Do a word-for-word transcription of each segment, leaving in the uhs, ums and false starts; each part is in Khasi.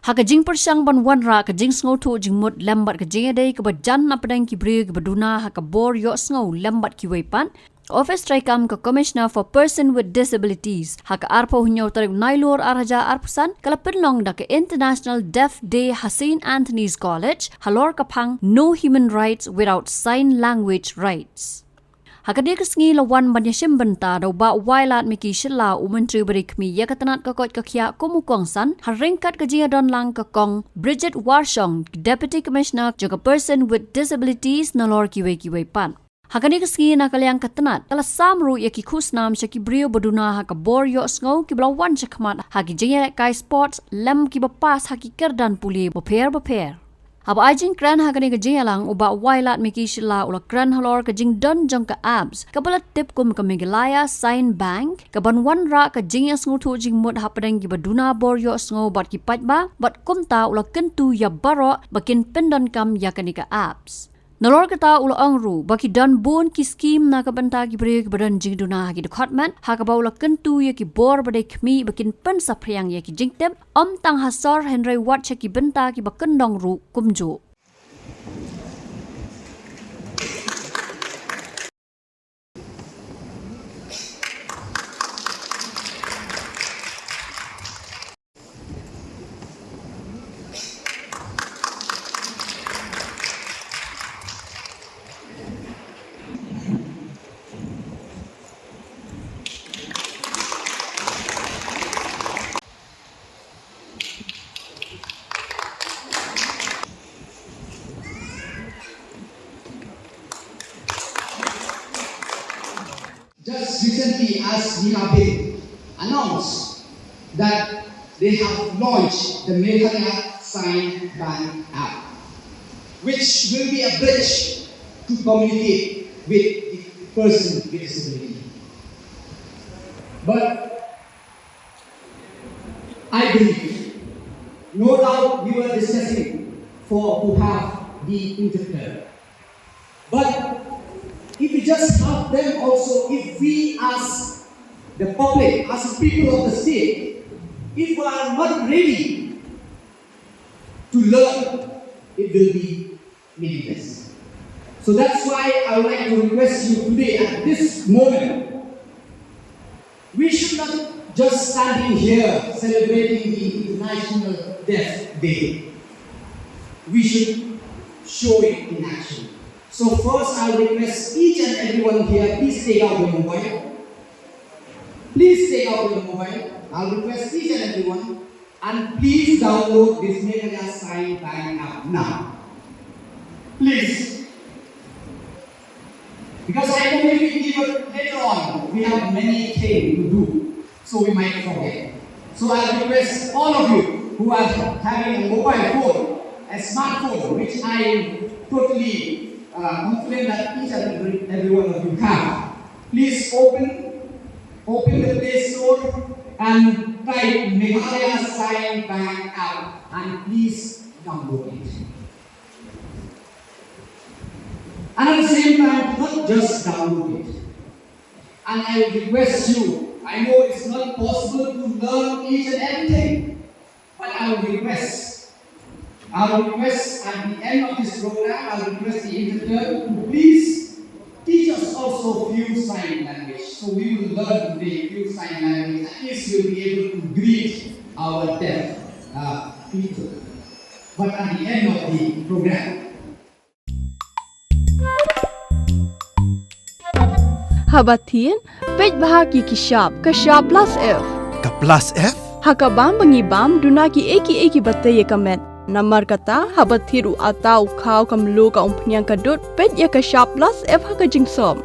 Ha ka jingpyrshang ban wanrah ka jingsngewthuh jingmut lem bad ka jingïadei kaba jan napdeng ki briew kiba duna ha ka bor ïohsngew lem bad kiwei pat, ka Office treikam ka Commissioner for Person with Disabilities ha ka arphew hynñiew tarik Nailur arhajar arphew san ka la pynlong da ka International Deaf Day ha Saint Anthony's College halor ka phang No Human Rights Without Sign Language Rights. Ha kane ka sngi la wan ban ïashim bynta da u Bah Wailadmiki Shylla, u Myntri ba dei khmih ïa ka tnat ka koit ka khiah kum u kongsan, ha ryngkat ka jingïadon lang ka Kong Bridget Warshong, Deputy Commissioner jong ka Person with Disabilities, nalor kiwei kiwei pat. Ha kane ka sngi na ka liang ka tnat ka la sam ruh ïa ki khusnam sha ki briew ba duna ha ka bor ïohsngew kiba la wan shakhmat ha ki jingïalehkai sports lem kiba pass ha ki kyrdan pule bapher bapher. Haba ai jingkren ha kane ka jingïalang, u Bah Wailadmiki Shylla u la kren halor ka jingdon jong ka apps kaba la tip kum ka Meghalaya Sign Bank, kaban wanrah ka jingïasngewthuh jingmut hapdeng kiba duna bor ïohsngew bad ki paidbah, bad kumta u la kyntu ïa baroh ba kin pyndonkam ïa kane ka apps. Nalor kata u la ong ruh ba ki don bun ki skhim na ka bynta ki briew kiba don jingduna ha ki dkhot met, ha kaba u la kyntu ïa ki bor ba dei khmih ba kin pynsaphriang ïa ki jingtip, ym tang ha sor hynrei wat sha ki bynta kiba kyndong ruh kumjuh. Just recently, as Nina Bay announced that they have launched the Meghalaya Sign Bank app, which will be a bridge to communicate with the person with disability. But I believe, no doubt we were discussing for to have the interpreter. But if we just have them also, if we as the public, as people of the state, if we are not ready to learn, it will be meaningless. So that's why I would like to request you today at this moment, we should not just standing here celebrating the International Deaf Day. We should show it in action. So first, I'll request each and everyone here, please take out your mobile. Please take out your mobile. I'll request each and everyone, and please download this Meghalaya Sign Bank app now. Please. Because I know if we give it later on, we have many things to do, so we might forget. So I request all of you who are having a mobile phone, a smartphone, which I am totally uh, confident that each and every, every one of you have, please open, open the Play Store and type Meghalaya Sign Bank app and please download it. And at the same time, do not just download it. And I request you, I know it's not possible to learn each and everything, but I will request, I will request at the end of this program, I will request the interpreter to please teach us also few sign language. So we will learn today few sign language. At least we'll be able to greet our deaf uh, people. But at the end of the program, Haba thied, peit bha ïa ki shap, ka shap plus F. Ka plus F? Ha ka bam ba ngi bam, duna kiei kiei kiba tei ïa ka met. Namar kata, haba thied u atta, u khaw, ka mluh, ka umphniang, ka dud, peit ïa ka shap plus F ha ka jingsop.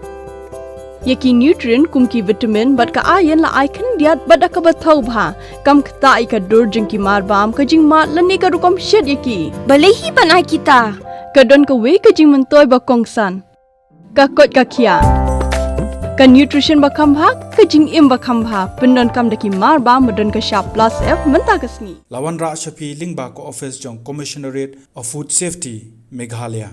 Ïa ki nutrient kum ki vitamin bad ka iron la ai khyndiat bad da kaba thaw bha. Kam ktah ïa ka dur jong ki marbam, ka jingmad lane ka rukom shet ïa ki. Balei hi ban ai kita? Ka don kawei ka jingmyntoi ba kongsan. Ka koit ka khiah. Ka nutrition ba kham bha, ka jingim ba kham bha. Pyndonkam da ki marbam ba don ka shap plus F mynta ka sngi. La wanrah sha phi lyngba ka office jong Commissionerate of Food Safety, Meghalaya.